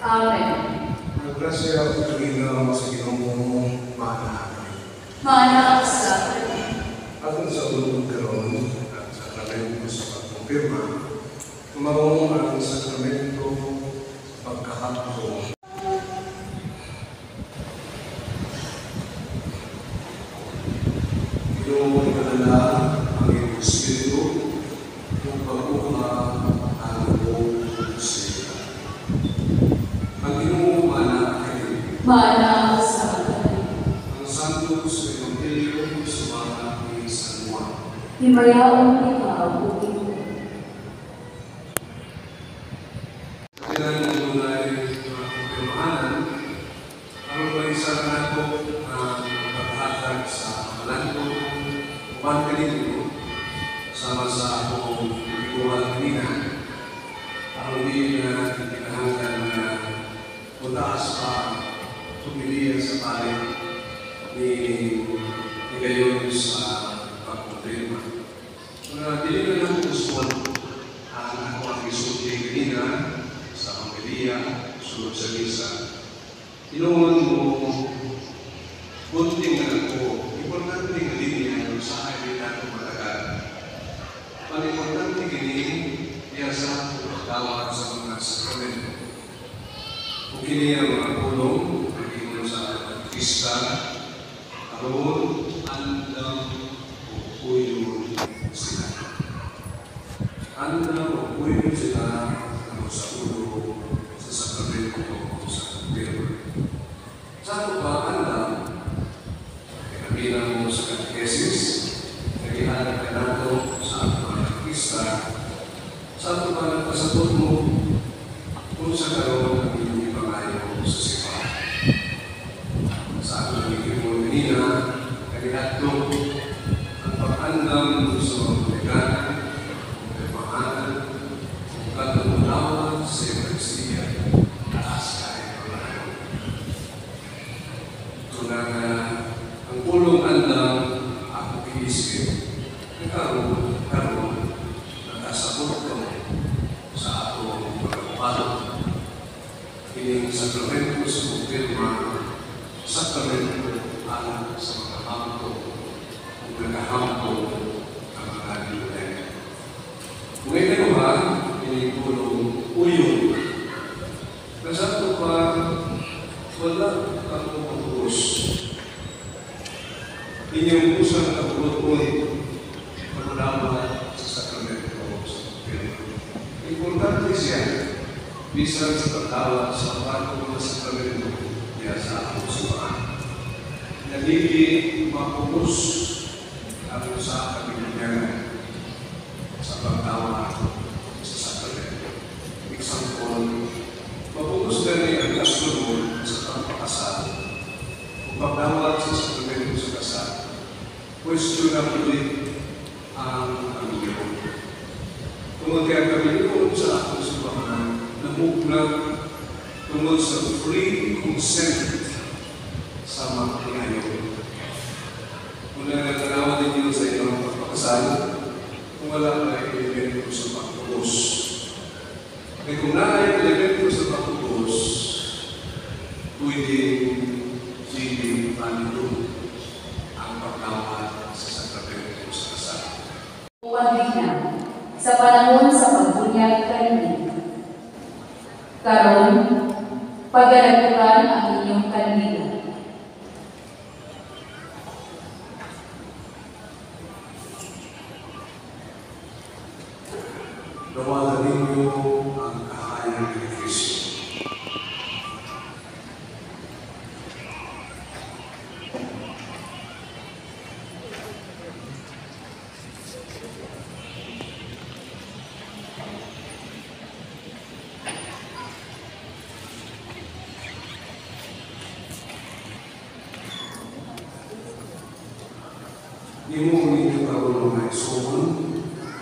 Amen. Ang grasya ug kalinaw sa Ginoo maana. Maana sa Atong sa ulod karon ang sakramento sa pagkumpirma, mao ang sakramento pagkahaplo. Ginoo, ipadala ang iyong Espiritu ug bag-oha ang buong sila. Ang Ginoo maana kaniyo. Maana sa Ang Santos Ebanghelyo sumala ni San Juan. Himayaon ikaw, O Ginoo. Sa tinang dunay mga kumpirmahanan, aron maisa nato ang paghatag sa pamalandong uban kaninyo sama sa akong giguan kanina, aron di na natin kinahanglan na mutaas pa pumiliya sa pari ni higayon sa pagkumpirma. Mga dili na lang gusto ang ako ang gisulti kanina sa pamilya, sulod sa misa. Tinuod mo, bunting na ako, importante nga linya sa ay nato matagal. Ang importante kini diya sa pagdawat sa mga sakramento. Kung kini ang mga pulong, nag-ingon sa katekista, aron andam o puyon sila. Andam o puyon sila ano sa ulo sa sakramento sa kumpirma. Sa ato ba andam? Kaya mo sa katekesis, nagihanap ka nato sa ato mga katekista, sa ato ba nagpasabot mo kung sa karon ang inyong ipangayo sa simbahan. Sa ato nagiging kanina, kaniadto ang pag-andam sa mga buligan, kumpirmahanan, kung katumunawan sa Eucharistia, taas kaya pangayo. Ito na nga, ang pulong andam ako giisip, nga karon, karon, nakasabot kamo sa atong pagpapalo. Kining sakramento sa kumpirma, sakramento alang sa mga hamto, ug nagahamto ang mga dinulay. Kung ikaduha, kining pulong uyon. Kasato pa, wala kang pagpupus. Inyong usang kabuoton, paglaban sa sakramento sa kumpirma. Importante siya, bisan sa pagtawag sa bagong mga sakramento diya sa atong simbahan. Nagiging mapupus ang usa ka binunyagan sa pagtawag sa sakramento. Example, mapupus gani ang kasunod sa pagpakasal. Kung pagtawag sa sakramento sa kasal, questionable ang pamilya. Tungod kay ang pamilya sa atong simbahan, namugna tungod sa free consent sa mga tingayon. Kung nagtanawa ninyo sa inyong pagpakasal, kung wala ay elemento sa pagpupus. Kaya kung naay elemento sa pagpupus, pwedeng hindi valido ang pagtawad sa sakramento sa kasal. Padrina, sa panahon sa pagbunyag kanini. Karon, pagalagutan ang inyong kandila. Dawatan ninyo ang kahayag ni Kristo. Imo ninyo karon mga igsoon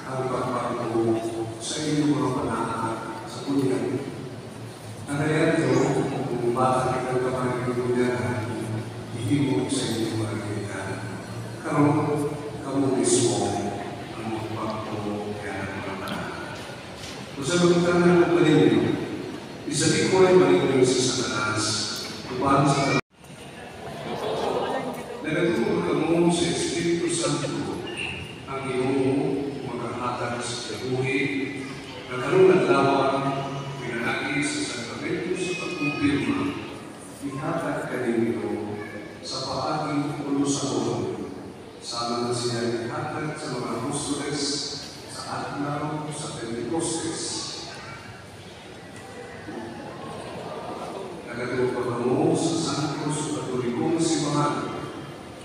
ang pagbago sa inyong mga panahon sa bunyag. Ang kaya kung baka ikaw ka man yung bunyagan, ihimo sa inyong mga ginikanan. Karon, kamo mismo ang magbago kaya ng mga panahon. Kung sa mga tanan ng paninyo, Isalikoy maninyo si Satanas, uban sa Nagatuo kamo sa Espiritu Santo, ang Ginoo makahatag sa kinabuhi, nga karong adlaw pinanagi sa sakramento sa pagkumpirma, ihatag kaninyo sa paaging ulusaon, sama na siya ihatag sa mga apostoles sa adlaw sa Pentecostes. Nagatuo pa kamo sa Santos Katolikong Simbahan,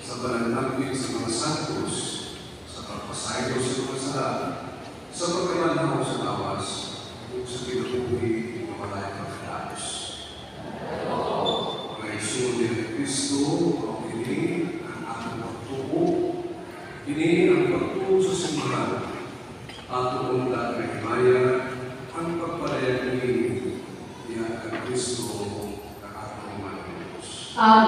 sa pananambit sa mga santos, sa pagpasaylo sa mga sala, sa pagkabanhaw sa lawas, ug sa kinabuhi nga walay pagkatapos. Mga igsoon ni Kristo, mao kini ang atong pagtuo, kini ang pagtuo sa simbahan, ato unta nga himaya ang pagpadayag niini diha kang Kristo ang atong Manluluwas. Amen.